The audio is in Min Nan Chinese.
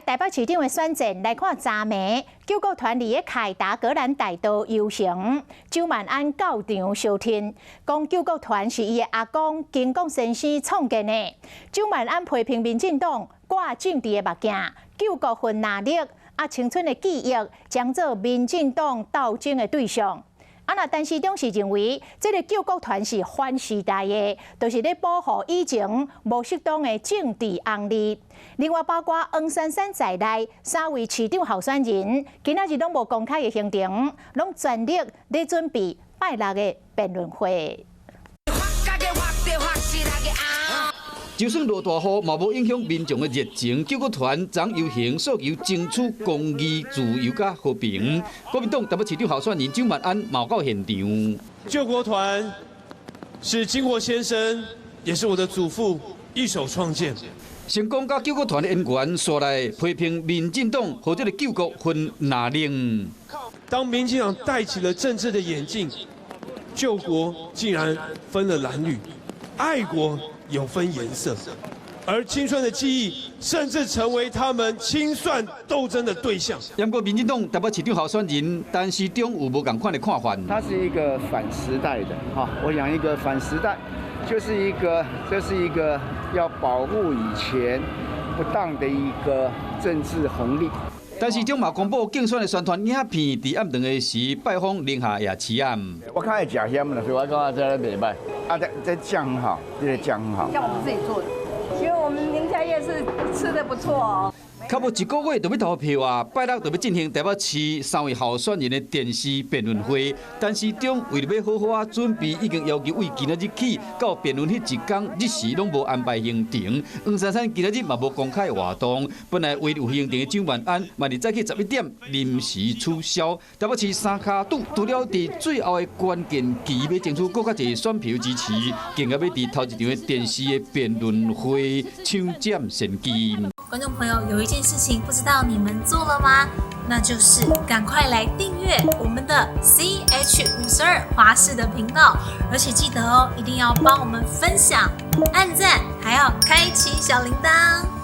台北市長的選戰來看，昨暝救國團佇咧凱達格蘭大道遊行，蔣萬安到場相挺，講救國團是伊的阿公經國先生創建的。蔣萬安批評民進黨掛政治的目鏡，救國分藍綠，啊青春的記憶將做民進黨鬥爭的對象。啊，若陳時中是認為，這个救國團是反時代的，就是咧保護以前無適當的政治紅利。另外，包括黃珊珊在內，三位市長候選人，今仔日攏無公開的行程，攏全力咧準備拜六的辯論會。就算落大雨，嘛無影響民眾的熱情。救國團昨遊行訴求爭取公義、自由佮和平。國民黨台北市長候選人蔣萬安嘛到現場。救國團是經國先生，也是我的祖父一手創建。成功佮救國團的演員，紲來批評民進黨予這个救國分藍綠。當民進黨戴起了政治的眼鏡，救國竟然分了藍綠，愛國有分顏色，而青春的記憶甚至成為他們清算鬥爭的對象。不過民進黨台北市長候選人陳時中有無仝款的看法？它是一個反時代的，哈，我講一個反時代，就是一個，這是一個要保護以前不當的一個政治紅利。陳時中嘛公布競選的宣傳影片，佇暗頓的時拜訪寧夏夜市仔。我較愛食鹹的，所以我感覺這袂䆀。啊，這這醬很好，這個醬很好。像我們自己做的，其實我們寧夏夜市吃得不錯哦。較無一個月就欲投票啊！拜六就欲進行台北市三位候選人的電視辯論會。陳時中為著欲好好仔準備，已經要求為今仔日起到辯論彼一工日時攏無安排行程。黃珊珊今仔日嘛無公開活動，本來為有行程的蔣萬安嘛佇早起11點臨時取消。台北市三跤拄除了佇最後的關鍵期欲爭取閣較濟選票支持，更加欲佇頭一場的電視的辯論會搶佔先機。觀眾朋友，有一件事情不知道你們做了嗎？那就是趕快來訂閱我們的 CH52華視的頻道，而且記得哦，一定要幫我們分享、按讚，還要開啟小鈴鐺。